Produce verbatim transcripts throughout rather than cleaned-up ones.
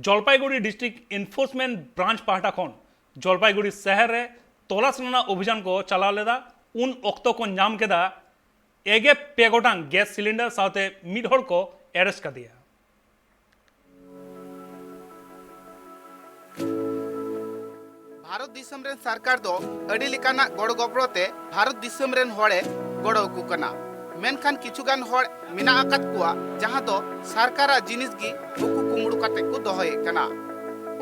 Jalpaiguri district ᱮᱱᱯᱷᱳᱨᱥᱢᱮᱱᱴ branch ᱯᱟᱦᱴᱟ ᱠᱷᱚᱱ ᱡᱚᱞᱯᱟᱭᱜᱩᱲᱤ ᱥᱟᱦᱟᱨ ᱨᱮ ᱛᱚᱞᱟᱥ ᱨᱮᱱᱟᱜ ᱚᱵᱷᱤᱡᱟᱱ ᱠᱚ ᱪᱟᱞᱟᱣ ᱞᱮᱫᱟ᱾ ᱩᱱ ᱚᱠᱛᱚ ᱠᱚ ᱧᱟᱢ ᱠᱮᱫᱟ ᱮᱜᱮ ᱯᱮ ᱜᱚᱴᱟᱝ ᱜᱮᱥ ᱥᱤᱞᱤᱱᱰᱟᱨ ᱥᱟᱶᱛᱮ ᱢᱤᱫ ᱦᱚᱲ ᱠᱚ ᱮᱨᱮᱥᱴ ᱠᱟᱫᱮᱭᱟ᱾ ᱵᱷᱟᱨᱚᱛ ᱫᱤᱥᱚᱢ ᱨᱮᱱ ᱥᱚᱨᱠᱟᱨ ᱫᱚ ᱟᱹᱰᱤ ᱞᱮᱠᱟᱱᱟᱜ ᱜᱚᱲᱚ ᱜᱚᱯᱚᱲᱚ ᱛᱮ ᱵᱷᱟᱨᱚᱛ ᱫᱤᱥᱚᱢ ᱨᱮᱱ ᱦᱚᱲᱮ ᱜᱚᱲᱚ ᱟᱠᱚ ᱠᱟᱱᱟ᱾ ᱢᱮᱱᱠᱷᱟᱱ ᱠᱤᱪᱷᱩ ᱜᱟᱱ ᱦᱚᱲ ᱢᱮᱱᱟᱜ ᱟᱠᱟᱫ ᱠᱚᱣᱟ ᱡᱟᱦᱟᱸ ᱫᱚ ᱥᱚᱨᱠᱟᱨᱟᱜ ᱡᱤᱱᱤᱥ ᱜᱮ ᱩᱠᱩ ᱠᱩᱢᱲᱩ ᱠᱟᱛᱮ ᱠᱚ ᱫᱚᱦᱚᱭᱮᱫ ᱠᱟᱱᱟ᱾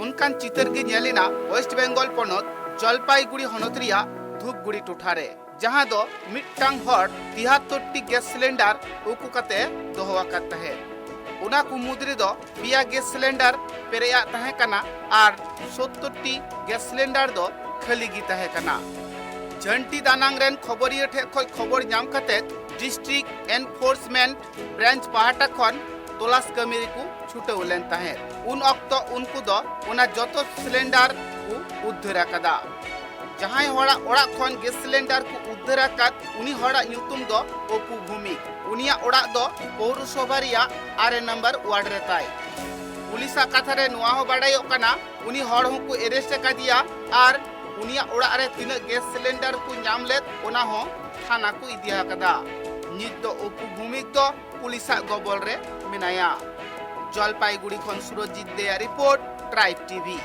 ᱚᱱᱠᱟᱱ ᱪᱤᱛᱟᱹᱨ ᱜᱮ ᱧᱮᱞ ᱮᱱᱟ ᱳᱭᱮᱥᱴ ᱵᱮᱝᱜᱚᱞ ᱯᱚᱱᱚᱛ ᱡᱚᱞᱯᱟᱭᱜᱩᱲᱤ ᱦᱚᱱᱚᱛ ᱨᱮᱭᱟᱜ ᱫᱷᱩᱯᱜᱩᱲᱤ ᱴᱚᱴᱷᱟ ᱨᱮ, ᱡᱟᱦᱟᱸ ᱫᱚ ᱢᱤᱫᱴᱟᱝ ᱦᱚᱲ ᱛᱤᱦᱟᱛᱛᱳᱨ ᱴᱤ ᱜᱮᱥ ᱥᱤᱞᱤᱱᱰᱟᱨ ᱩᱠᱩ ᱠᱟᱛᱮ ᱫᱚᱦᱚ ᱟᱠᱟᱫ ᱛᱟᱦᱮᱸᱫ᱾ ᱚᱱᱟ ᱠᱚ ᱢᱩᱫᱽ ᱨᱮᱫᱚ ᱯᱮᱭᱟ ᱜᱮᱥ ᱥᱤᱞᱤᱱᱰᱟᱨ ᱯᱮᱨᱮᱡ ᱟᱜ ᱛᱟᱦᱮᱸ ᱠᱟᱱᱟ ᱟᱨ ᱥᱳᱛᱛᱳᱨ ᱴᱤ ᱜᱮᱥ ᱥᱤᱞᱤᱱᱰᱟᱨ ᱫᱚ ᱠᱷᱟᱹᱞᱤ ᱜᱮ ᱛᱟᱦᱮᱸ ᱠᱟᱱᱟ᱾ ᱡᱷᱟᱹᱱᱴᱤ ᱫᱟᱱᱟᱝ ᱨᱮᱱ ᱠᱷᱚᱵᱚᱨᱤᱭᱟᱹ ᱴᱷᱮᱱ ᱠᱷᱚᱱ ᱠᱷᱚᱵᱚᱨ ᱧᱟᱢ ᱠᱟᱛᱮ ᱰᱤᱥᱴᱨᱤᱠᱴ ᱮᱱᱯᱷᱳᱨᱥᱢᱮᱱᱴ ᱵᱨᱟᱧᱪ ᱯᱟᱦᱴᱟ ᱠᱷᱚᱱ ᱛᱚᱞᱟᱥ ᱠᱟᱹᱢᱤ ᱨᱮᱠᱚ ᱪᱷᱩᱴᱟᱹᱣ ᱞᱮᱱ ᱛᱟᱦᱮᱸᱫ᱾ ᱩᱱ ᱚᱠᱛᱚ ᱩᱱᱠᱩ ᱫᱚ ᱚᱱᱟ ᱡᱚᱛᱚ ᱥᱤᱞᱤᱱᱰᱟᱨ ᱠᱚ ᱩᱫᱽᱫᱷᱟᱹᱨ ᱟᱠᱟᱫᱟ᱾ ᱡᱟᱦᱟᱸᱭ ᱦᱚᱲᱟᱜ ᱚᱲᱟᱜ ᱠᱷᱚᱱ ᱜᱮᱥ ᱥᱤᱞᱤᱱᱰᱟᱨ ᱠᱚ ᱩᱫᱽᱫᱷᱟᱹᱨ ᱟᱠᱟᱫ, ᱩᱱᱤ ᱦᱚᱲᱟᱜ ᱧᱩᱛᱩᱢ ᱫᱚ ᱚᱯᱩ ᱵᱷᱩᱢᱤᱠ᱾ ᱩᱱᱤᱭᱟᱜ ᱚᱲᱟᱜ ᱫᱚ ᱯᱳᱣᱨᱚᱥᱚᱵᱷᱟ ᱨᱮᱭᱟᱜ ᱟᱨᱮ ᱱᱚᱢᱵᱚᱨ ᱣᱟᱨᱰ ᱨᱮ ᱛᱟᱭ᱾ ᱯᱩᱞᱤᱥᱟᱜ ᱠᱟᱛᱷᱟ ᱨᱮ ᱱᱚᱣᱟ ᱦᱚᱸ ᱵᱟᱰᱟᱭᱚᱜ ᱠᱟᱱᱟ, ᱩᱱᱤ ᱦᱚᱲ ᱦᱚᱸᱠᱚ ᱮᱨᱮᱥᱴ ᱟᱠᱟᱫᱮᱭᱟ ᱟᱨ ᱩᱱᱤᱭᱟᱜ ᱚᱲᱟᱜ ᱨᱮ ᱛᱤᱱᱟᱹᱜ ᱜᱮᱥ ᱥᱤᱞᱤᱱᱰᱟᱨ ᱠᱚ ᱧᱟᱢ ᱞᱮᱫ, ᱚᱱᱟ ᱦᱚᱸ ᱛᱷᱟᱱᱟ ᱠᱚ ᱤᱫᱤ ᱟᱠᱟᱫᱟ᱾ ᱱᱤᱛ ᱫᱚ ᱚᱯᱩ ᱵᱷᱩᱢᱤᱠ ᱫᱚ ᱯᱩᱞᱤᱥᱟᱜ ᱜᱚᱵᱚᱞ ᱨᱮ ᱢᱮᱱᱟᱭᱟ᱾ ᱡᱚᱞᱯᱟᱭᱜᱩᱲᱤ ᱠᱷᱚᱱ ᱥᱩᱨᱚᱡᱤᱛ ᱫᱮᱭᱟ ᱨᱤᱯᱳᱨᱴ, ᱴᱨᱟᱭᱤᱵᱽ ᱴᱤᱵᱷᱤ᱾